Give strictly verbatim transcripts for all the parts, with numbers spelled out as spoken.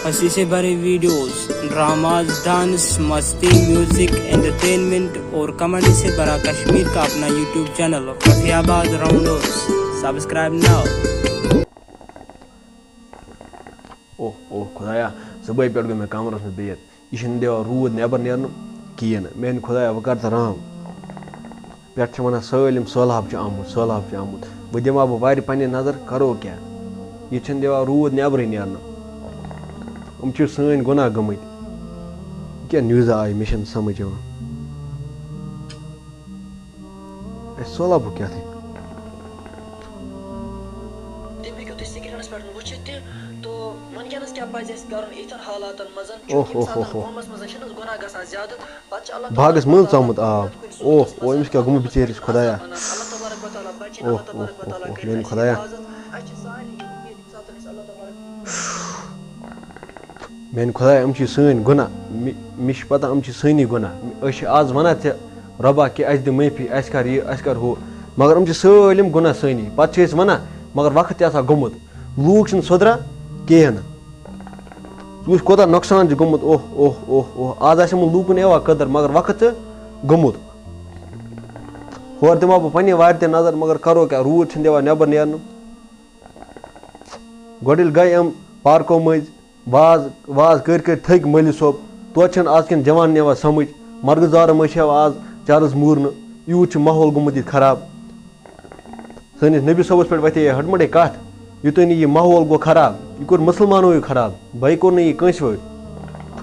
ہنسی سے بھرے ویڈیوز، ڈراماز، ڈانس، مستی، میوزک، انٹرٹینمنٹ اور کامیڈی سے بھرا کشمیر کا اپنا یوٹیوب چینل رفیع آباد راؤنڈ سبسکرائب ناؤ۔ اوہ اوہ خۄدایا، صُبحٲے پٮ۪ٹھ گوٚو مےٚ کمرس منٛز بِہِتھ۔ یہِ چھُنہٕ دِوان روٗد نٮ۪بر نیرنہٕ کِہیٖنۍ نہٕ۔ میانہِ خۄدایا، وۄنۍ کر ژٕ رحم۔ پٮ۪ٹھٕ چھِ وَنان سٲلِم سٔہلاب چھُ آمُت، سٔہلاب چھُ آمُت۔ وۄنۍ دِمہٕ ہا بہٕ وارِ پننہِ نظر، کرو کیٛاہ؟ ییٚتہِ چھُنہٕ دِوان روٗد نٮ۪برٕے نیرنہٕ۔ یِم چھِ سٲنۍ گۄناہ گٔمٕتۍ۔ یہِ کیٛاہ نِوزا آیہِ، مےٚ چھَنہٕ سمجھ یِوان۔ اَسہِ سٔہلابُک کیٛاہ تھایہِ؟ تِم ہیٚکِو تُہۍ سِکریٖنَس پٮ۪ٹھ وٕچھِتھ تہِ۔ تو وٕنکیٚنَس کیٛاہ پَزِ اَسہِ کَرُن یِتھٮ۪ن حالاتَن منٛز؟ اوہ، چوٗنٛکہِ ییٚمہِ اوہ، اوہ، ساتَن اوہ۔ قومَس منٛز چھِنہٕ حظ گۄناہ گژھان زیادٕ، پَتہٕ چھِ اللہ باغس تبارک و منٛز تعالیٰ ژامُت آب۔ پرٛٮ۪تھ کُنہِ اوہ، صوٗرتَس اوہ، أمِس کیٛاہ گوٚمُت بِچٲرِس خۄدایا؟ منٛز اللہ تبارک و تعالیٰ بَچہِ، اوہ، اللہ تبارک و اوہ، تعالیٰ اوہ، کَرِ میٛانہِ یہِ خۄدایا۔ حفاظت۔ اَسہِ چھِ سارنٕے یِم ییٚتہِ ییٚمہِ ساتَن أسۍ اللہ تبارک میٛانہِ خۄدایا، یِم چھِ سٲنۍ گۄناہ۔ مےٚ، مےٚ چھِ پتہ، یِم چھِ سٲنی گۄناہ۔ أسۍ چھِ آز وَنان ژےٚ، رۄبا، کہِ اَسہِ دِ معٲفی، اَسہِ کَر یہِ، اَسہِ کَر ہُہ۔ مگر یِم چھِ سٲلِم گۄناہ سٲنی۔ پَتہٕ چھِ أسۍ وَنان، مگر وقت تہِ آسان گوٚمُت۔ لوٗکھ چھِنہٕ سُدران کِہیٖنۍ نہٕ۔ ژٕ وٕچھ، کوٗتاہ نۄقصان چھُ گوٚمُت۔ اوہ، اوہ، اوہ، اوہ۔ آز آسہِ یِمَن لوٗکَن یِوان قدر، مگر وقت چھُ گوٚمُت۔ ہورٕ دِمہٕ ہا بہٕ پنٛنہِ وارِ تہِ نظر، مگر کَرو کیٛاہ، روٗد چھِنہٕ دِوان نٮ۪بر نیرنہٕ۔ گۄڈٕ ییٚلہِ گٔے یِم پارکو مٔنٛزۍ، واز واز کٔرۍ کٔرۍ تھٔکۍ مٲلِس صٲب۔ توتہِ چھَنہٕ آز کٮ۪ن جوانَن یِوان سمٕجھ۔ مرگہٕ زارٕ مٔنٛزۍ چھِ یِوان آز چرٕس موٗرنہٕ۔ یوٗت چھُ ماحول گوٚمُت ییٚتہِ خراب۔ سٲنِس نبی صٲبَس پٮ۪ٹھ وَتھے یہِ ہٕٹمٕٹے کَتھ۔ یوٗتاہ نہٕ یہِ ماحول گوٚو خراب، یہِ کوٚر مُسلمانوٕے خراب، بیٚیہِ کوٚر نہٕ یہِ کٲنٛسہِ وٲرۍ۔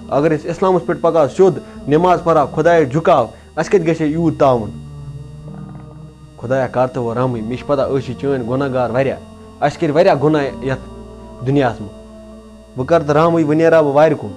اگر أسۍ اِسلامَس پٮ۪ٹھ پَکہٕ ہاو سیوٚد، نٮ۪ماز پَرٕ ہاو، خۄدایَس جُکاو، اَسہِ کَتہِ گژھِ ہے یوٗت تاوُن؟ خۄدایا، کر تہٕ وۄنۍ رحمٕے۔ مےٚ چھِ پتہ، أسۍ چھِ چٲنۍ گۄناہ گار واریاہ۔ اَسہِ کٔرۍ واریاہ گۄناہ یَتھ دُنیاہَس منٛز۔ وۄنۍ کر تہٕ رحمٕے، وۄنۍ نیرٕ ہا بہٕ وارِ کُن۔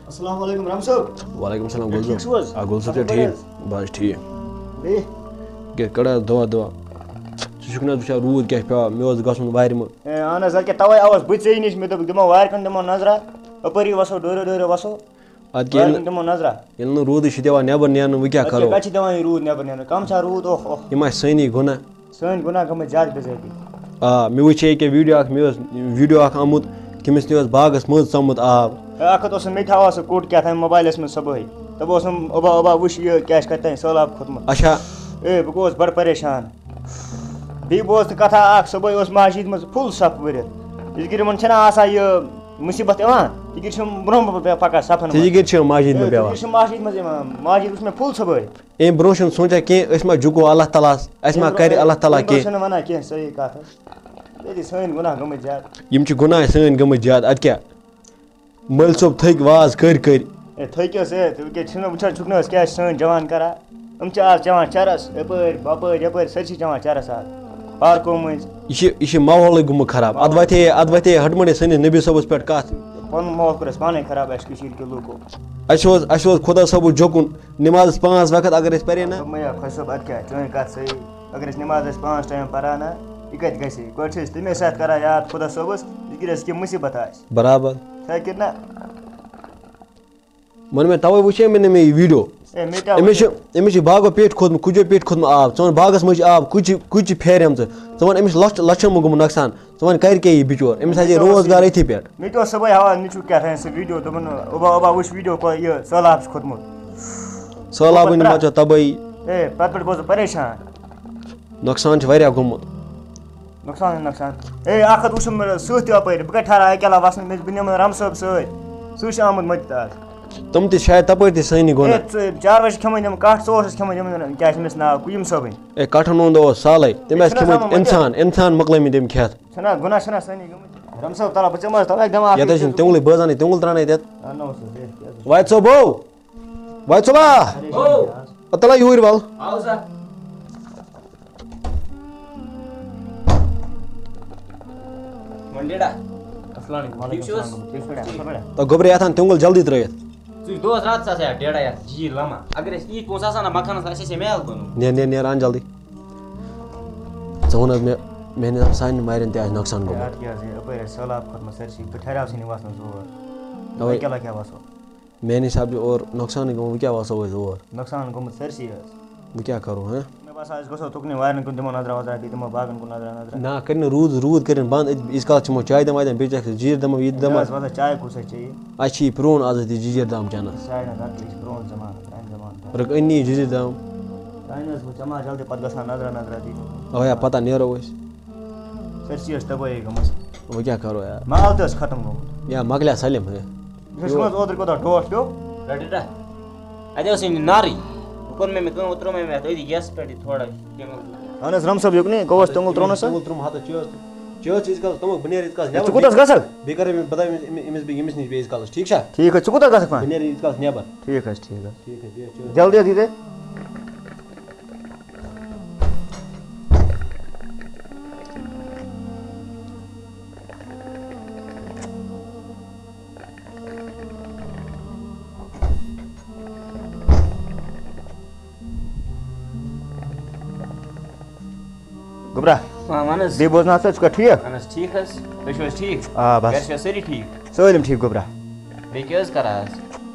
السلام علیکم رحم صٲب۔ وعلیکم السلام ہے، گُل ٹھیٖک صٲب۔ چھِو حظ؟ آ، گُل صٲب چھا اَصٕل پٲٹھۍ ٹھیٖک؟ حظ؟ بس ٹھیٖک۔ بیٚیہِ؟ کیٛاہ کَڑان دۄہ دۄہ؟ ژٕ چھُکھ نہٕ حظ وٕچھان روٗد کیٛاہ چھِ پٮ۪وان؟ مےٚ اوس گژھُن وارِ منٛز۔ ہے، اہن حظ، اَدٕ کیٛاہ تَوَے آوُس بہٕ ژےٚ نِش، مےٚ دوٚپ، دِمو وارِ کُن، دِمو نظرا، اَپٲری وَسو، ڈورِ ڈورِ وَسو، اَدٕ کیٛاہ وارِ ییٚلہِ کُن دِمو نظرا۔ ییٚلہِ نہٕ روٗدٕے چھِ دِوان نٮ۪بر نیرنہٕ، وۄنۍ کیٛاہ اَدٕ کَرو؟ کیٛاہ کَتہِ چھِ دِوان یہِ روٗد نٮ۪بر نیرنہٕ؟ کَم چھا روٗد؟ اوہ اوہ۔ یِم آسہِ سٲنی گۄناہ۔ سٲنۍ گۄناہ گٔمٕتۍ زیادٕ بِذٲتی۔ آ، مےٚ وٕچھے ییٚکیٛاہ ویٖڈیو اَکھ، مےٚ اوس ویٖڈیو اَکھ آمُت، تٔمِس تہِ اوس باغَس منٛز ژومُت آب۔ ہے، اَکھ ہَتھ اوسُم مےٚ تہِ ہاوان سُہ کوٚٹ کیٛاہ تام موبایلَس منٛز صُبحٲے۔ دَپان اوسُم، اوبا، اوبا، وٕچھ یہِ کیٛاہ چھِ کَتہِ تام سہلاب کھوٚتمُت۔ اچھا۔ اے، بہٕ گوس بَڑٕ پریشان۔ بیٚیہِ بوز تہٕ کَتھا اَکھ، صُبحٲے اوس مسجد منٛز فُل صف بٔرِتھ۔ یِتھ کٔنۍ یِمَن چھَنہ آسان یہِ مُصیٖبت یِوان، یہِ کِنۍ چھِ یِم برونٛہہ برونٛہہ پَکان صفَن منٛز۔ ژےٚ کِتھ کٔنۍ چھِ مسجد منٛز اے، بیٚہوان؟ یہِ چھِ مسجد منٛز یِوان، مسجد وٕچھ مےٚ فُل صُبحٲے۔ اَمہِ برونٛہہ چھُنہٕ سونٛچان کینٛہہ، أسۍ ما جُکو اللہ تعالیٰ ہَس، اَسہِ ما کَرِ اللہ تعالیٰ اَمہِ برونٛہہ کینٛہہ؟ چھِنہٕ وَنان کینٛہہ، صحیح کَتھ حظ۔ ییٚتہِ سٲنۍ گۄناہ گٔمٕتۍ زیادٕ۔ یِم چھِ گۄناہ سٲنۍ گٔمٕتۍ زیادٕ، اَدٕ کیٛاہ؟ مٲلۍ صٲب تھٔکۍ واز کٔرۍ کٔرۍ۔ اے، تھٔکِو سا، تُہۍ کیٛاہ چھِو نہٕ وٕچھان، چھُکھ نہٕ حظ کیٛاہ چھِ سٲنۍ جوان کَران؟ یِم چھِ آز چٮ۪وان چَرَس، یَپٲرۍ بَپٲرۍ یَپٲرۍ سٲرسٕے چٮ۪وان چَرَس آز، پارکو مٔنٛزۍ۔ یہِ چھِ، یہِ چھِ ماحولٕے گوٚمُت خراب۔ اَدٕ وَتھے، اَدٕ وَتھے ہَٹمَنڈے سٲنِس نبی صٲبَس پٮ۪ٹھ کَتھ۔ پَنُن ماحول کوٚر اَسہِ پانَے خراب اَسہِ کٔشیٖرِ کہِ لوٗکو۔ اَسہِ اوس، اَسہِ اوس خۄدا صٲبُس جوٚکُن، نٮ۪مازَس پانٛژھ وقت اگر أسۍ پَرے نہ۔ دوٚپمَے یا خۄش صٲب، اَدٕ کیٛاہ، چٲنۍ کَتھ صحیح۔ اگر أسۍ نٮ۪ماز ٲسۍ پانٛژھ ٹایم پَران نہ، یہِ کَتہِ گژھِ ہے؟ گۄڈٕ چھِ أسۍ تَمے ساتہٕ کَران یاد خۄدا صٲبَس، یہِ کہِ اَسہِ کینٛہہ مُصیٖبت آسہِ۔ برابر۔ ہے کِنہٕ نہ؟ وۄنۍ مےٚ تَوَے وٕچھے مےٚ نہٕ مےٚ یہِ ویٖڈیو۔ اے، مےٚ تہِ آو أمِس چھِ، وٕچھِتھ۔ أمِس چھِ باغو پیٚٹھۍ کھوٚتمُت، کُجو پیٚٹھۍ کھوٚتمُت آب۔ ژٕ وَن باغَس منٛز چھِ آب، کُجہِ، کُجہِ چھِ پھیرمژٕ۔ ژٕ وَن أمِس لَچھ، لَچھَن منٛز گوٚمُت نۄقصان۔ ژٕ وَن کَرِ کیٛاہ یہِ بِچور؟ أمِس آسہِ ہے روزگار أتھی پٮ۪ٹھ۔ مےٚ تہِ اوس صُبحٲے ہاوان نیٚچوٗ کیٛاہ تام سُہ ویٖڈیو، دوٚپُن، اوبا، اوبا، وٕچھ ویٖڈیو، کو-، یہِ سٔہلاب چھُ کھوٚتمُت۔ سٔہلابٕے پَتہٕ نِمو ژےٚ تَبٲہی۔ اے، پَتہٕ پٮ۪ٹھ گوس بہٕ پریشان۔ نۄقصان چھُ واریاہ گوٚمُت۔ نۄقصان ہے نۄقصان۔ اے، اَکھ ہَتھ وٕچھُم سۭتۍ تہِ اَپٲرۍ، بہٕ کَتہِ ٹھہرا اَکہِ علاوٕ وَسنہٕ، مےٚ، بہٕ نِمَن رَم صٲب سۭتۍ۔ سُہ چھُ آمُت مٔتِتھ آز۔ تِم تہِ شاید تَپٲرۍ تہِ سٲنی گۄناہ۔ اے، ژٕ، چاروٲے چھِ کھٮ۪مٕتۍ یِم کَٹھ، ژور چھِ کھٮ۪مٕتۍ یِمَن، کیٛاہ چھِ أمِس ناو، قیوٗم صٲبٕنۍ۔ اے، کَٹھَن ہُنٛد اوس سالَے، تٔمۍ آسہِ چھُنہ کھٮ۪مٕتۍ آسان مٔتِتھ۔ اِنسان، اِنسان مۄکلٲومٕتۍ تٔمۍ کھٮ۪تھ۔ چھُنہ گۄناہ چھُنہ سٲنی گٔمٕتۍ۔ رَم صٲب، تَلہ بہٕ ژےٚ منٛز تَلہ دٮ۪ماغ۔ یَتھ حظ چھِنہٕ تیوٗنٛلٕے بٲزانٕے، تیوٗنٛل ترٛاونَے تَتھ۔ اَنناوُس حظ، ہے، کیٛاہ حظ؟ واتہِ صٲب، ہو۔ واتہِ صٲبا۔ ہو۔ تَلہ یوٗرۍ وَل۔ آو سا۔ وَن ڈیڈا۔ السلام علیکم۔ ٹھیٖک چھِو حظ؟ ٹھیٖک پٲٹھۍ، اَصٕل پٲٹھۍ۔ تہٕ گوٚبرِ، یَتھ اَن تیوٚنٛگُل جلدی ترٛٲیِتھ۔ ژٕ چھُکھ دۄہَس راتَس آسان یَتھ ڈیڈا یَتھ جی لَما۔ اگر اَسہِ یی پونٛسہٕ آسان نہ مَکانَس، اَسہِ آسہِ ہے محل بَنومُت۔ نیر، نیر، نیر، اَن جلدی۔ ژٕ وَن حظ مےٚ، میٛانہِ حِسابہٕ سانہِ مَرٮ۪ن تہِ آسہِ نۄقصان گوٚمُت۔ یارٕ کیٛاہ حظ، یہِ اَپٲرۍ آسہِ سہلاب کھوٚتمُت سٲرسٕے، بہٕ ٹھہراوسٕے نہٕ وَسنَس اور۔ تَوَے۔ وۄنۍ کیٛاہ لَگہِ ہا وَسُن؟ میٛانہِ حِسابہٕ چھُ اورٕ نۄقصانٕے گوٚمُت، وۄنۍ کیٛاہ وَسو أسۍ اور؟ نۄقصان گوٚمُت سٲرسٕے حظ۔ وۄنۍ کیٛاہ کَرو، ہہ؟ مےٚ باسان، أسۍ گژھو تُکنُے وارٮ۪ن کُن، دِمو نظرا وظرا، بیٚیہِ دِمو باغَن کُن نظرا نظرا۔ نہ، کٔرِو نہٕ روٗد، روٗد کٔرِنۍ بنٛد، أتۍ ییٖتِس کالَس چٮ۪مو چاے دامہ اَتٮ۪ن، بیٚیہِ چٮ۪کھ ژٕ جیٖر دامہ، ییٚتہِ دامہ۔ نہ حظ، وَلہٕ حظ، چاے کُس حظ چیٚیہِ؟ اَسہِ چھِ یہِ پرٛون عادت یہِ جیٖر دام چٮ۪نَس۔ چاے نہ حظ، نہ، یہِ چھِ پرٛون زمانہٕ، پرٛانہِ زمانہٕ پٮ۪ٹھ۔ رَٹھ أنی جیٖر دام۔ تانۍ حظ بہٕ چٮ۪مہٕ ہا جلدی، پَتہٕ گژھٕ ہا نظرا نظرا دِنہِ۔ اَوَے ہا پَتہ نیرو أسۍ۔ سٲرسٕے ٲس تبٲہی گٔمٕژ۔ وۄنۍ کیٛاہ کَرو یار؟ مال تہِ اوس ختم گوٚمُت۔ یا مۄکلیٛا سلیم ہے؟ یہِ چھُ حظ اوترٕ کوٗتاہ ٹوٹھ پیوٚو؟ رٹہِ ڈا۔ اَتہِ اوس یہِ نارٕے۔ وۄنۍ کوٚر مےٚ، مےٚ کٲم، وۄنۍ ترٛوو مےٚ، مےٚ اَتھ أتی گیسَس پٮ۪ٹھ یہِ تھوڑا کیٚنٛہہ۔ اَہَن حظ، رَم صٲب یُکنُے، گوٚو اَسہِ توٚمُل ترٛوونَس سا؟ توٚمُل ترٛوومُت ہَتَس، چٲژ، چٲژ چھِ ییٖتِس کالَس توٚمُل، بہٕ نیرٕ ییٖتِس کالَس ہے، نٮ۪بَر۔ ژٕ کوٗتاہ حظ گژھکھ؟ بیٚیہِ کَرٕ أمِس، بہٕ دَپہٕ أمِس، أمِس، أمِس، بیٚیہِ أمِس نِش بیٚیہِ ییٖتِس کالَس، ٹھیٖک چھا؟ ٹھیٖک حظ، ژٕ کوٗتاہ گژھکھ وۄنۍ؟ بہٕ نیرٕ ییٖتِس کالَس نٮ۪بَر۔ ٹھیٖک حظ، ٹھیٖک حظ۔ ٹھیٖک حظ، بیٚہہ، چٲژ۔ جلدی حظ یی تُہۍ۔ گوٚبرا۔ آ، وَن حظ۔ بیٚیہِ بوزناو ژٕ، ژٕ چھُکھا ٹھیٖک؟ اَہَن حظ، ٹھیٖک حظ۔ تُہۍ چھِو حظ ٹھیٖک؟ آ، بَس۔ گَرِ چھِوا سٲری ٹھیٖک؟ سٲلِم ٹھیٖک، گوٚبرا۔ بیٚیہِ کیٛاہ حظ کَران آز؟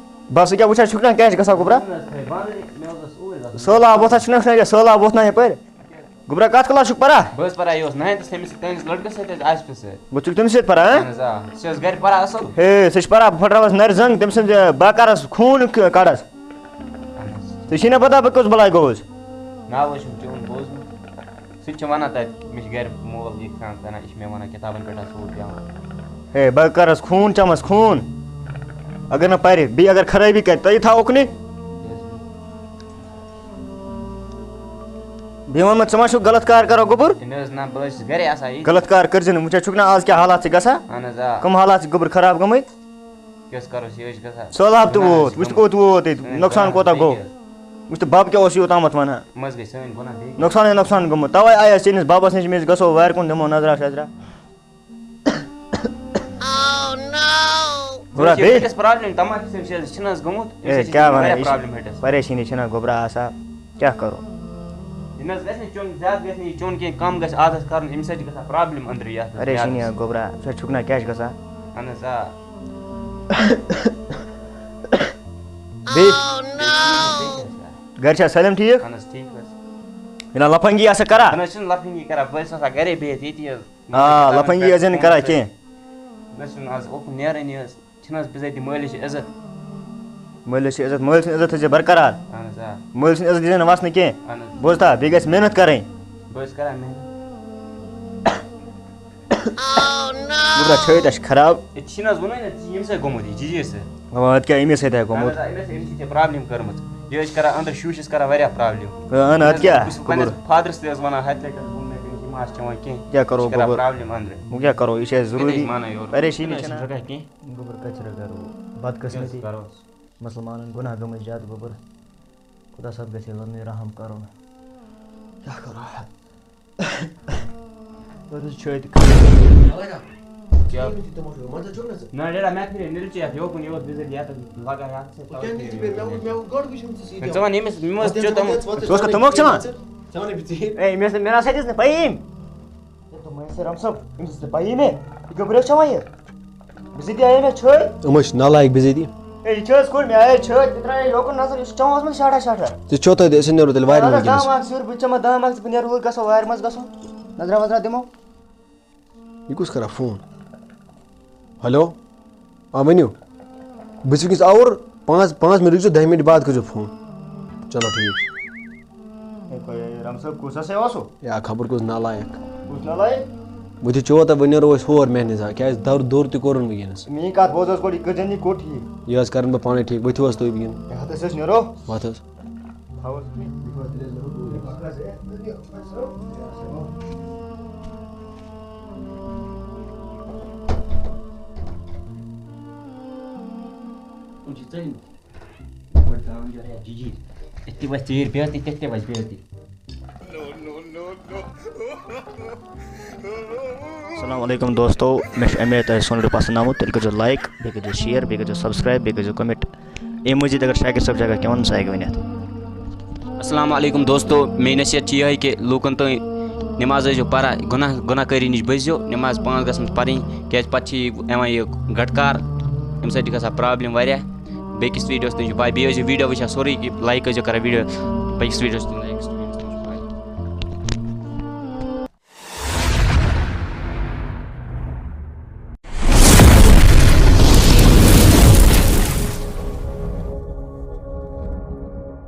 بَس، یہِ کیٛاہ وٕچھان چھُکھ نا، کیٛاہ چھِ گژھان، گوٚبرا؟ اَہَن حظ، تھٲے بَنٛدٕے، مےٚ اوس اوٗرۍ گژھُن۔ سہلاب ووٚتھان چھُنہ، سہلاب ووٚتھ نہ یَپٲرۍ؟ گوٚبرا، کَتھ کلاس چھُکھ پَران؟ بہٕ حظ پَران، یہِ اوس ناینتھَس تٔمِس سۭتۍ، تٔہٕنٛدِس لٔڑکَس سۭتۍ حظ، آصفَس سۭتۍ۔ گوٚو، ژٕ چھُکھ تٔمِس سۭتۍ پَران، ہہ؟ اَہَن حظ، آ۔ سُہ چھِ حظ گَرِ پَران اَصٕل؟ ہے، سُہ چھِ پَران، بہٕ پھٕٹراوَس نَرِ زنٛگ، تٔمۍ سٕنٛدِ، بہٕ کَرَس خوٗن ک-، کَڑَس۔ اَہَن حظ۔ ژےٚ چھِی نہ پَتہ بہٕ کُس بَلاے گوٚوُس؟ ناو حظ چھُم چون بوٗزمُت۔ سُہ تہِ چھُ وَنان تَتہِ، مےٚ چھِ گَرِ مول یہِ کھٮ۪وان کَران، یہِ چھِ مےٚ وَنان کِتابَن پٮ۪ٹھ آسہٕ ہُہ پٮ۪وان۔ ہے، بہٕ کَرَس خوٗن چَمَس خوٗن۔ اگر نہٕ پَرِ، بیٚیہِ اگر خرٲبی کَرِ، تۄہہِ تھاوُکھ نہٕ۔ بیٚیہِ وَن مےٚ، ژٕ ما چھُکھ غلط کار کران گوٚبُر؟ ہے، نہ حظ، نہ، بہٕ حظ چھُس گرے آسان یہِ۔ غلط کار کٔرزِ نہٕ، وٕچھان چھُکھ نہ آز کیٛاہ حالات چھِ گژھان؟ اہن حظ، آ۔ کٕم حالات چھِ گوٚبُر خراب گٔمٕتۍ؟ کیٛاہ حظ کرو، یہِ حظ چھِ گژھان۔ سہلاب تہِ گۄناہ حظ ووت، چھِ وٕچھ گٔمٕتۍ۔ کوٚت ووت ییٚتہِ، اہن حظ، نۄقصان آ، کوتاہ بیٚیہِ گوٚو؟ کیٛاہ حظ؟ وٕچھ تہٕ بَب کیٛاہ اوس یوٗتامَتھ وَنان۔ منٛز گٔے سٲنۍ گۄناہ بیٚیہِ۔ نۄقصانٕے نۄقصان گوٚمُت، تَوَے آیَس چٲنِس بَبَس نِش، مےٚ ٲسۍ گژھو وارِ کُن، دِمو نظرا شظرا۔ گوٚبرا، بیٚیہِ؟ ہٹس پرابلم، تماکھ سۭتۍ چھِ حظ، چھِنہٕ حظ گوٚمُت؟ اَمہِ اے، سۭتۍ چھِ کیٛاہ وَنان، واریاہ یہِ چھِ پرابلم ہٹس۔ پریشٲنی چھِنہ گوٚبرا آسان، کیٛاہ کَرو؟ یہِ نہ حظ گژھِ نہٕ چیوٚن، زیادٕ گژھِ نہٕ یہِ چیوٚن کینٛہہ، کَم گژھِ عادت کَرُن، اَمہِ سۭتۍ چھِ گژھان پرابلم أنٛدرٕ یَتھ پریشٲنی زیادَس۔ ہا گوٚبرا، ژٕ چھُکھ نہ کیٛاہ چھِ گژھان؟ اَہَن حظ، آ۔ بیٚیہِ؟ گَرِ چھا سٲلِم ٹھیٖک؟ اَہَن حظ، ٹھیٖک حظ۔ یہِ نہ لفنگی آسان کران؟ اَہَن حظ، چھِنہٕ لفنگی کران، بہٕ حظ چھُس آسان گَرے بِہِتھ ییٚتی حظ۔ آ، لفنگی ٲسۍ زِ نہٕ کران کینٛہہ۔ بہٕ حظ چھُس نہٕ آز اوکُن نیرٲنی حظ۔ چھِنہٕ حظ بِزٲتی مٲلِس چھِ عزت۔ مٲلِس چھِ عزت، مٲلۍ سٕنٛز عزت تھٲیزِ برقرار۔ اہن حظ، آ۔ مٲلۍ سٕنٛز عزت دیٖزِ نہٕ وَسنہٕ کینٛہہ۔ اہن حظ۔ بوز تھا، بیٚیہِ گژھِ محنت کَرٕنۍ۔ بہٕ حظ کَران محنت۔ گوٚبرا، چھٲتۍ اَسہِ خراب۔ ہے، ژےٚ چھِنہٕ حظ ووٚنُے نہ، ژےٚ چھِ ییٚمہِ سۭتۍ گوٚمُت یہِ جِجیٖر سۭتۍ۔ اَوا، اَدٕ کیٛاہ، أمی سۭتۍ ہا گوٚمُت۔ اہن حظ، آ، أمِس، أمِس چھِ ژےٚ پرابلِم کٔرمٕژ۔ یہِ حظ چھِ کَران أنٛدرٕ شوٗشِس کَران واریاہ پرابلِم۔ اہن، اَدٕ کیٛاہ، بہٕ چھُس پنٛنِس گوٚبُر۔ فادرَس تہِ حظ وَنان، ہَتہِ لَٹہِ حظ ووٚن مےٚ تٔمِس، یہِ ما آسہِ چٮ۪وان کینٛہہ۔ کیٛاہ کَرو، یہِ چھِ کَران گوٚبُر؟ پرابلِم أنٛدرٕ۔ وۄنۍ کیٛاہ کَرو، یہِ چھِ اَسہِ ضروٗری۔ ییٚتہِ حظ مانان یورٕ۔ پریشٲنی چھِنہٕ چھِنہٕ۔ ہٮ۪کان کینٛہہ۔ گوٚبُر کَتہِ چھِ رَٹان؟ بدقٕسمتی۔ کیٛاہ حظ کَرو؟ مُسلمانَن گۄناہ گٔمٕتۍ زیادٕ، گوٚبُر۔ خۄدا صٲب گژھِ ہے لَنُے رحم کَرُن۔ کیٛاہ کَرو؟ اَدٕ حظ چھٲتۍ۔ کیٛاہ؟ نہ، ڈیڈا، مےٚ پھِرے نِرچہِ یَتھ یوکُن یوت بِزٲتی یَتھ لَگان یَتھ سۭتۍ۔ ژٕ وَن ییٚمِس، مےٚ اوس چیوٚتمُت۔ ژٕ اوسکھا تموکھ چٮ۪وان؟ ہے، مےٚ ٲس نہٕ، مےٚ نہ سا دِژ نہٕ پَیی أمۍ۔ ہے، دوٚپمَے، ہے، رَم صٲب، أمِس ٲس نہٕ پَیی مےٚ۔ یہِ گوٚبریو چٮ۪وان یہِ۔ بِزٲتی آیے مےٚ چھٲتۍ۔ یِم حظ چھِ نالایق بِزٲتی۔ ہے، یہِ چھِ حظ کوٚر مےٚ، آیے چھٲتۍ، بہٕ ترٛایے یوکُن نظر، یہِ چھُ چٮ۪وان اوس مےٚ شاٹھا شاٹھا۔ ژٕ چیوٚو تۄتہِ، أسۍ نیرو تیٚلہِ وارِ منٛز وٕنکیٚنَس۔ دَہ ماکھ ژٕ، بہٕ چٮ۪مہٕ دَہ ماکھ ژٕ، بہٕ نیرٕ وۄنۍ گژھو وارِ منٛز گژھو۔ نظرا وظرا دِمو۔ یہِ کُس کران فون؟ ہیلو؟ آ، ؤنِو۔ بہٕ چھُس وٕنکیٚس آوُر، پانٛژھ، پانٛژھ مِنٹ رُکِزیو، دَہہِ مِنٹہِ بعد کٔرۍزیو فون۔ چلو، ٹھیٖک چھُ۔ ہے، کۄ-، ہے، رَم صٲب، کُس ہسا اوسُو؟ یا خبر کُس نالایق۔ کُس نالایق؟ بہٕ تہِ چیوٚو تہٕ وۄنۍ نیرو أسۍ ہور مہنِز ہا، کیٛازِ دَر دوٚر تہِ کوٚرُن وٕنکیٚنَس۔ میٛٲنۍ کَتھ بوز حظ گۄڈٕ، یہِ کٔرۍزیون یہِ کوٚت ٹھیٖک؟ یہِ حظ کَرَن بہٕ پانَے ٹھیٖک، ؤتھِو حظ تُہۍ وٕنکیٚن۔ ہے، ہَتہٕ حظ أسۍ نیرو۔ وَتھ حظ۔ یِم چھِ ژٔلمٕتۍ۔ گۄڈٕ ترٛاوُن یورٕ یَتھ جِجِر۔ یِتھ تہِ وَسہِ ژیٖرۍ بے عزتی، تِتھ تہِ وَسہِ بے عزتی۔ السلام علیکم دوستو، مےٚ چھُ اُمید تۄہہِ سون video پسنٛد آمُت، تیٚلہِ کٔرۍزیو like، بیٚیہِ کٔرۍزیو share، بیٚیہِ کٔرۍزیو subscribe، بیٚیہِ کٔرۍزیو comment۔ اَمہِ مٔزیٖد اگر شاکر صٲب چھِ ہٮ۪کان کینٛہہ وَنُن، سُہ ہٮ۪کہِ ؤنِتھ۔ السلام علیکم دوستو، میٲنۍ نصیحت چھِ یِہوٚے کہِ لوٗکن تام نماز ٲسۍزیو پران، گۄناہ گۄناہ کٲری نِش بٔچھزیو، نماز پانٛژھ گژھن پرٕنۍ، کیازِ پتہٕ چھِ یہِ یِوان یہِ گٹہٕ کار، اَمہِ سۭتۍ چھِ گژھان problem واریاہ۔ بیٚکِس videoس تام چھِ پاے، بیٚیہِ ٲسۍزیو video وٕچھان سورُے، like ٲسۍزیو کران video، بیٚکِس videoس تام۔